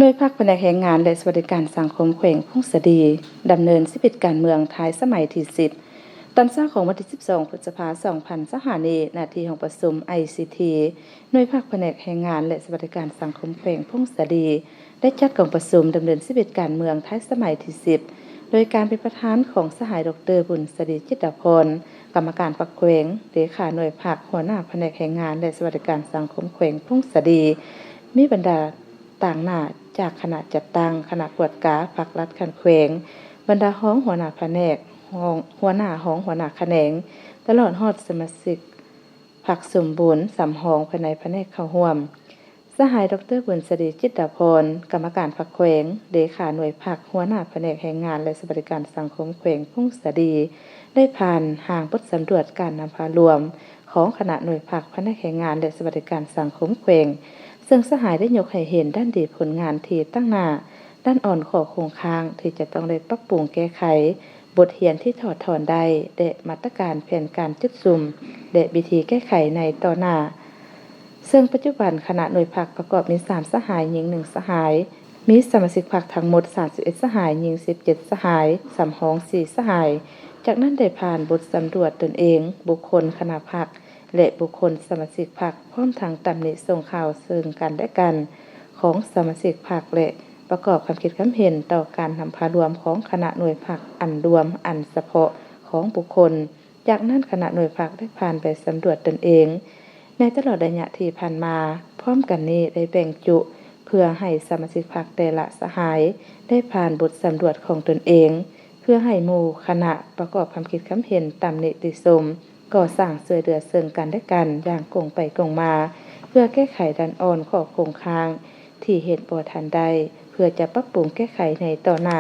ໜ່ວຍພັກພະແນກແຮງງານ ແລະ ສະຫວັດດີການສັງຄົມແຂວງຜົ້ງສາລີ ດຳເນີນຊີວິດການເມືອງທ້າຍສະໄໝທີສິບ ຕອນເຊົ້າຂອງວັນທີສິບສອງ ພຶດສະພາ ສອງພັນຊາວຫ້ານີ້ ໜ້າທີ່ຫ້ອງປະຊຸມ ໄອຊີທີ ໜ່ວຍພັກພະແນກແຮງງານ ແລະ ສະຫວັດດີການສັງຄົມແຂວງຜົ້ງສາລີ ໄດ້ຈັດກອງປະຊຸມດຳເນີນຊີວິດການເມືອງທ້າຍສະໄໝທີສິບ ໂດຍການເປັນປະທານຂອງສະຫາຍ ດອກເຕີ ບຸນສະດີ ຈິດດາພອນ ກຳມະການພັກແຂວງ, ເລຂາໜ່ວຍພັກ, ຫົວໜ້າພະແນກແຮງງານ ແລະ ສະຫວັດດີການສັງຄົມແຂວງຜົ້ງສາລີ, ມີບັນດາຕາງໜ້າຈາກຄະນະຈັດຕັ້ງ, ຄະນະກວດກາ, ພັກລັດຂັ້ນແຂວງ, ບັນດາຮອງຫົວໜ້າພະແນກ, ຮອງ ຫົວໜ້າຮອງຫົວໜ້າຂະແໜງ, ຕະຫຼອດຮອດສະມາຊິກພັກສົມບູນສຳຮອງພາຍໃນພະແນກເຂົ້າຮ່ວມ. ສະຫາຍ ດອກເຕີ ບຸນສະດີ ຈິດດາພອນ ກຳມະການພັກແຂວງ, ເລຂາໜ່ວຍພັກ, ຫົວໜ້າພະແນກແຮງງານ ແລະ ສະຫວັດດີການສັງຄົມແຂວງຜົ້ງສາລີ ໄດ້ຜ່ານຮ່າງບົດສຳຫຼວດການນຳພາລວມຂອງຄະນະໜ່ວຍພັກພະແນກແຮງງານ ແລະ ສະຫວັດດີການສັງຄົມແຂວງ, ເຊິ່ງສະຫາຍໄດ້ຍົກໃຫ້ເຫັນດ້ານດີຜົນງານທີ່ຕັ້ງໜ້າ, ດ້ານອ່ອນຂໍ້ຄົງຄ້າງທີ່ຈະຕ້ອງໄດ້ປັບປຸງແກ້ໄຂ, ບົດຮຽນທີ່ຖອດຖອນໄດ້ ແລະ ມາດຕະການແຜນການຈຸດສຸມ ແລະ ວິທີແກ້ໄຂໃນຕໍ່ໜ້າ. ເຊິ່ງປັດຈຸບັນຄະນະໜ່ວຍພັກປະກອບມີສາມສະຫາຍ, ຍິງໜຶ່ງສະຫາຍ, ມີສະມາຊິກພັກທັງໝົດສາມສິບເອັດສະຫາຍ, ຍິງສິບເຈັດສະຫາຍ, ສຳຮອງສີ່ສະຫາຍ. ຈາກນັ້ນໄດ້ຜ່ານບົດສຳຫຼວດຕົນເອງ, ບຸກຄົນ, ຄະນະພັກ ແລະ ບຸກຄົນສະມາຊິກພັກ, ພ້ອມທັງຕຳໜິສົ່ງຂ່າວເຊິ່ງກັນແລະກັນຂອງສະມາຊິກພັກ ແລະ ປະກອບຄຳຄິດຄຳເຫັນຕໍ່ການນຳພາລວມຂອງຄະນະໜ່ວຍພັກອັນລວມ, ອັນສະເພາະຂອງບຸກຄົນ. ຈາກນັ້ນຄະນະໜ່ວຍພັກໄດ້ຜ່ານໄປສຳຫຼວດຕົນເອງ. ໃນຕະຫຼອດໄລຍະທີ່ຜ່ານມາ, ພ້ອມກັນນີ້ໄດ້ແບ່ງຈຸເພື່ອໃຫ້ສະມາຊິກພັກແຕ່ລະສະຫາຍໄດ້ຜ່ານບົດສຳຫຼວດຂອງຕົນເອງ, ເພື່ອໃຫ້ໝູ່ຄະນະປະກອບຄຳຄິດຄຳເຫັນ, ຕຳໜິຕິຊົມ, ກໍ່ສ້າງຊ່ວຍເຫຼືອເຊິ່ງກັນແລະກັນຢ່າງກົງໄປກົງມາ, ເພື່ອແກ້ໄຂດ້ານອ່ອນ, ຂໍ້ຄົງຄ້າງທີ່ເຮັດບໍ່ທັນໄດ້, ເພື່ອຈະປັບປຸງແກ້ໄຂໃນຕໍ່ໜ້າ.